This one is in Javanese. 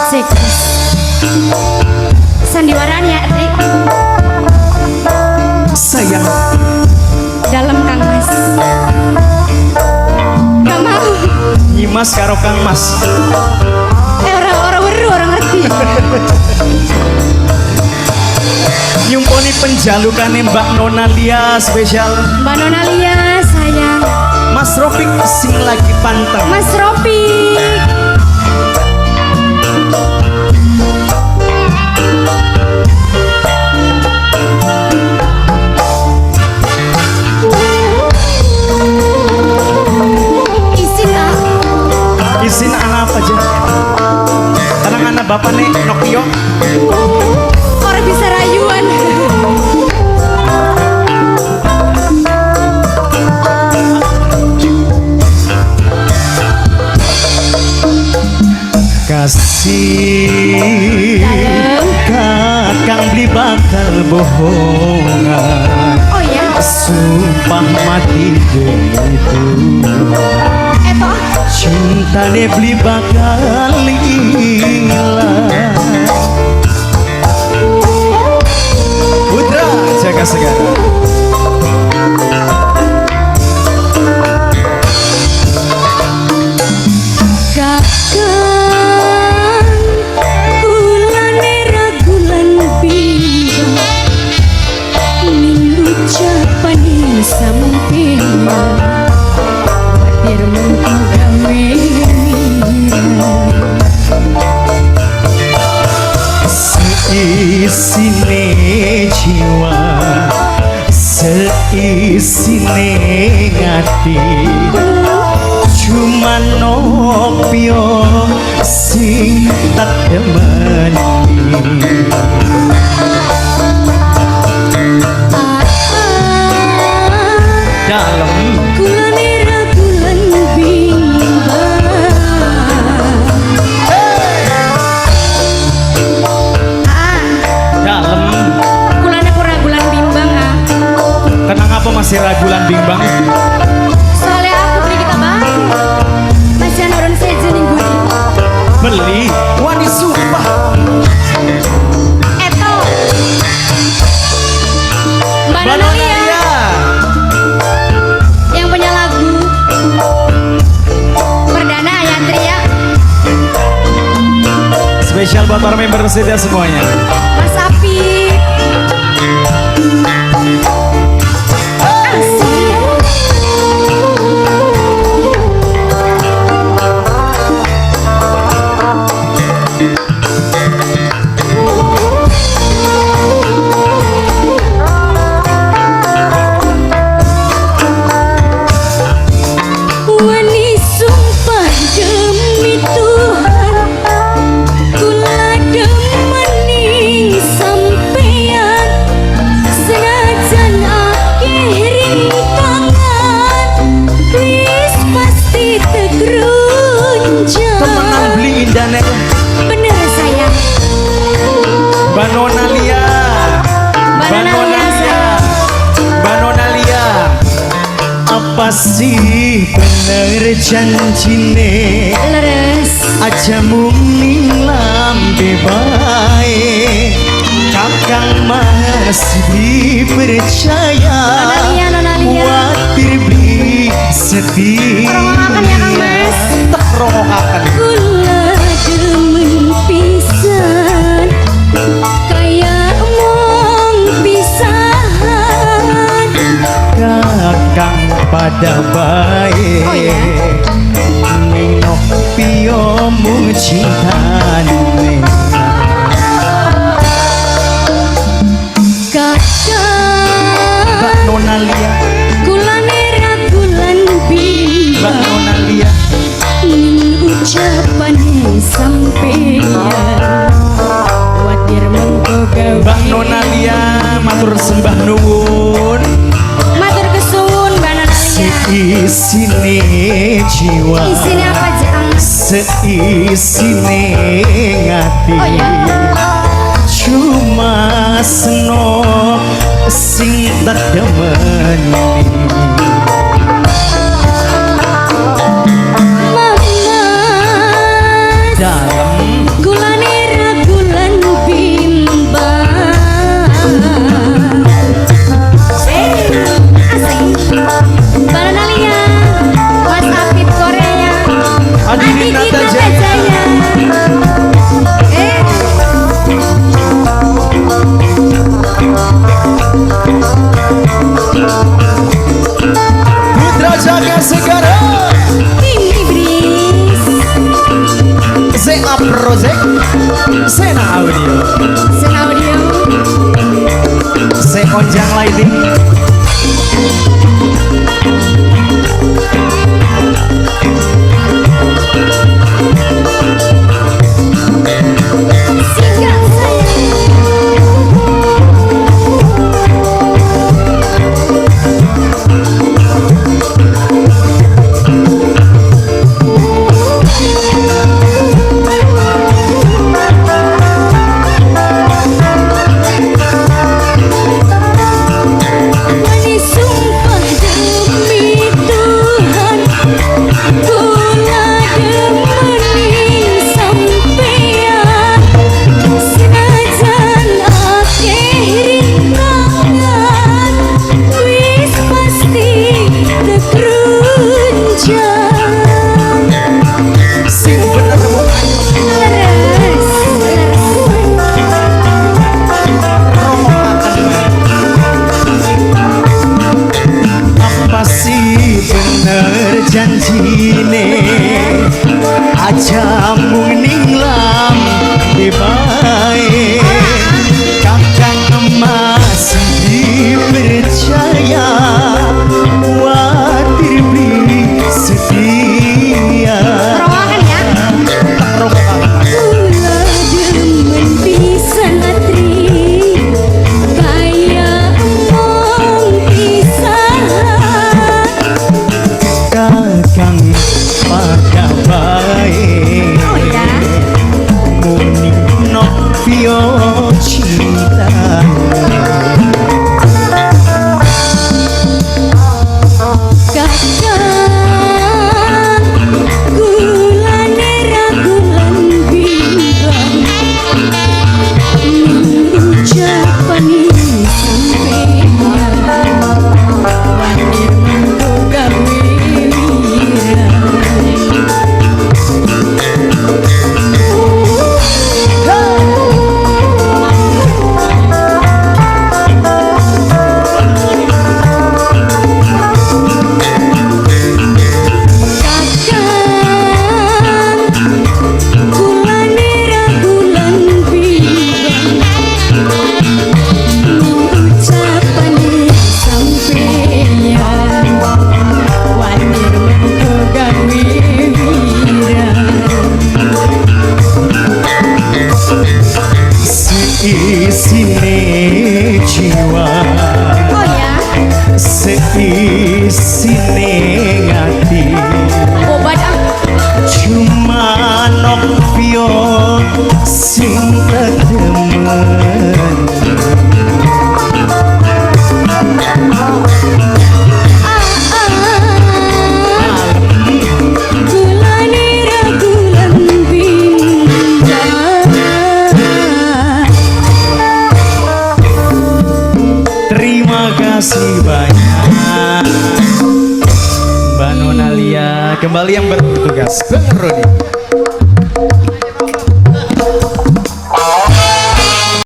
Cek. Sandiwaraan ya, Tri. Sayang. Dalem, Kang Mas. Gak mau. Nyimas karo Kang Mas. Eh, ora ora weru, ora ngerti. Nyumponi penjalukane Mbak Nona Lia spesial. Mbak Nona Lia, sayang. Mas Rofik sing lagi panteng. Mas Rofik. Izin ah. Izin anak apa aja? Tenang anak bapak nih Nokio. Ora bisa rayuan. Kasih. Dalem. Kakang beli bakal bohongan. Oh ya. Sumpah mati demi Tuhan. Eto. Cintane beli bakal ilang. Putra Jaga Segara. Kakang, kulane ragulan bimbang ning ucapane sampeyan, kuwatir mengko gawe mireng. Seisine jiwa, seisine ngati, cuma nopio sing tak demeni. Ah, Dalem. Kulane ragulan bimbang. Ah, Dalem. Kulane aku ragulan bimbang ah. Tenang, apa masih ragulan bimbang? Soalnya aku beli kita bang. Masih ana orang sejen ning buri. Beli wani sumpah. Eto. Mbak Mbak Nona Lia Lia. Yang punya lagu perdana ya, Tri, ya. Spesial buat para member setia semuanya. Mas Apip. Asik. Wani sumpah demi Tuhan, kula demeni sampeyan, senajan akeh rintangan wis pasti tegrunjang. Temenan beli indane. Bener, sayang. Mbak Nona Lia. Mbak Nona Lia, sayang. Mbak Nona Lia. Apa sih bener janjine? Leres. Aja mung ning lambe bae, Kakang masih dipercaya. Nona Lia, Nona Lia. Kuatir beli sedih. Rongokaken ya, Kang Mas. Tak rongokaken. Kula demen pisan kaya mung pisahan. Kakang pada bae. Oh, ya? Ning nopio mung cintane. Kakang, Mbak Nona Lia. Kulane ragulan Mbak bimbang Nona Lia. Ning ucapane sampeyan, kuatir mengko gawe. Mbak Nona Lia, matur sembah nuwun. Matur kesuwun, Mbak Nona Lia. Seisine jiwa, Isine apa aja, Kang Mas? seisine ngati, Oh ya. cuma senok sing tak demeni. Mama. Dalem. Adi Adi Nata Nata Jaya. Jaya. Eh, Putra Jaga Segara. Mimi Bris. ZA Project. Sena Audio. Sen Audio. Se Onjang Lighting. Singkat sayang. Wani sumpah demi Tuhan, kula demening sampeyan. Senajan akeh rintangan, wis pasti tekrunjang. Sing bener Bu. Leres, leres. Romokaken. Apa sih bener janjine? Aja mung ning lambe bae. Kakang masih dipercaya, kuatir beli setia. Romokaken ya. Romokaken. Kula demen pisan atri, kaya wong pisahan. Kakang pada bae. Oh ya. Muni novio cinta. Kakang kulane ragu lan bimbang, ngucapane sampeyan watir mengko gawe wirang. Kakang kulane ragu lan bimbang, ngucapane sampeyan watir mengko gawe wirang. Seisine jiwa, Oh ya. seisine hati, Obat ah. cuma novio sing tetemen. Ah ah, kulane ragu lan bimbang. Terima kasih banyak, Mbak Nona Lia. Kembali yang bertugas, Bang Rodi.